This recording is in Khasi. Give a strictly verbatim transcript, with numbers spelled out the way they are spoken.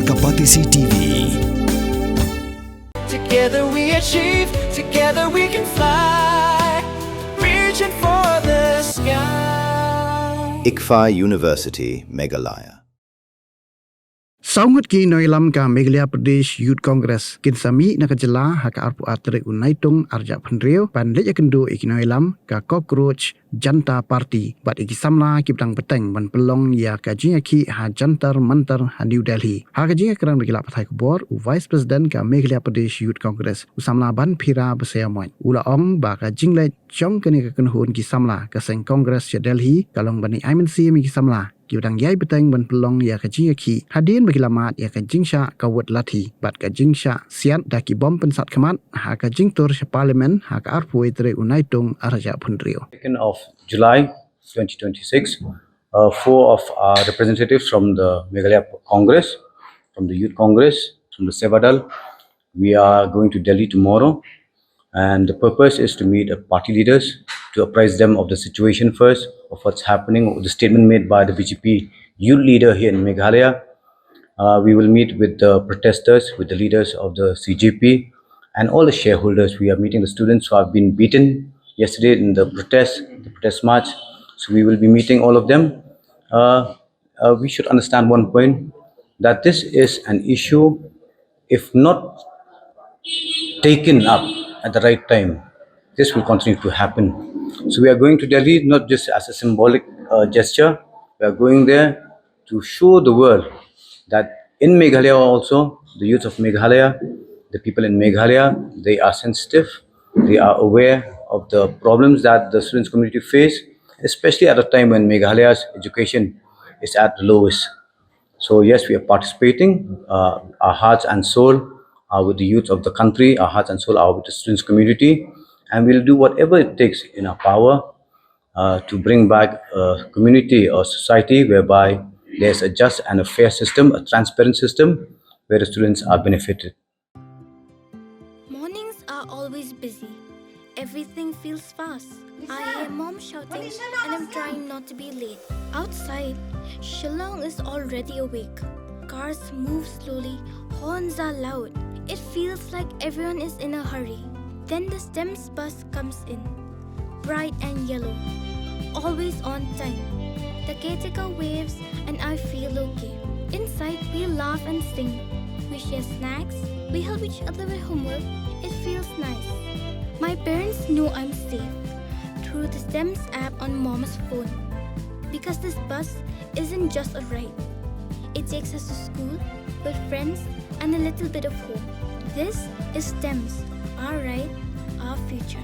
Ka Batesi T V. Together we achieve, together we can fly. Reaching for the sky. ICFAI University, Meghalaya. Saw ngut ki nongïalam ka Meghalaya Pradesh Youth Congress kin sa mih na ka jylla ha ka arphew ar tarik u Naitung arhajar arphew hynriew ban leit ïakynduh ïa ki nongïalam ka Cockroach Janta Party bad ïa ki samla kiba dang bteng ban pynlong ïa ka jingïakhih ha Jantar Mantar ha New Delhi. Ha ka jingïakren bad ki lad pathai khubor, u Vice President ka Meghalaya Pradesh Youth Congress, u samla Banphira Basaiawmoit, u la ong ba ka jingleit jong kane ka kynhun ki samla ka seng Congress sha Delhi ka long ban ai mynsiem ïa ki samla kiba dang ïai bteng ban pynlong ïa ka jingïakhih hadien ba ki la mad ïa ka jingshah kawut lathi bad ka jingshah siat da ki bom pynsat khmat ha ka jingtur sha Parliament ha ka arphew tarik u Naitung arhajar arphew hynriew. second of July twenty twenty-six, uh, four of our representatives from the Meghalaya Congress, from the Youth Congress, from the Sevadal, we are going to Delhi tomorrow. And the purpose is to meet the party leaders, to apprise them of the situation first, of what's happening, the statement made by the B J P youth leader here in Meghalaya. Uh, we will meet with the protesters, with the leaders of the C J P, and all the shareholders. We are meeting the students who have been beaten yesterday in the protest, the protest march. So we will be meeting all of them. Uh, uh, we should understand one point, that this is an issue, if not taken up at the right time, this will continue to happen. So we are going to Delhi not just as a symbolic uh, gesture. We are going there to show the world that in Meghalaya also, the youth of Meghalaya, the people in Meghalaya, they are sensitive. They are aware of the problems that the students community face, especially at a time when Meghalaya's education is at the lowest. So yes, we are participating. Uh, our hearts and soul are with the youth of the country. Our hearts and soul are with the students community, and we'll do whatever it takes in our power uh, to bring back a community or society whereby there's a just and a fair system, a transparent system where the students are benefited. Mornings are always busy. Everything feels fast. I hear mom shouting and I'm trying not to be late. Outside, Shillong is already awake. Cars move slowly, horns are loud. It feels like everyone is in a hurry. Then the STEMS bus comes in. Bright and yellow. Always on time. The caretaker waves and I feel okay. Inside, we laugh and sing. We share snacks. We help each other with homework. It feels nice. My parents know I'm safe through the STEMS app on mom's phone. Because this bus isn't just a ride. It takes us to school, with friends, and a little bit of hope. This is STEMS, our ride, our future.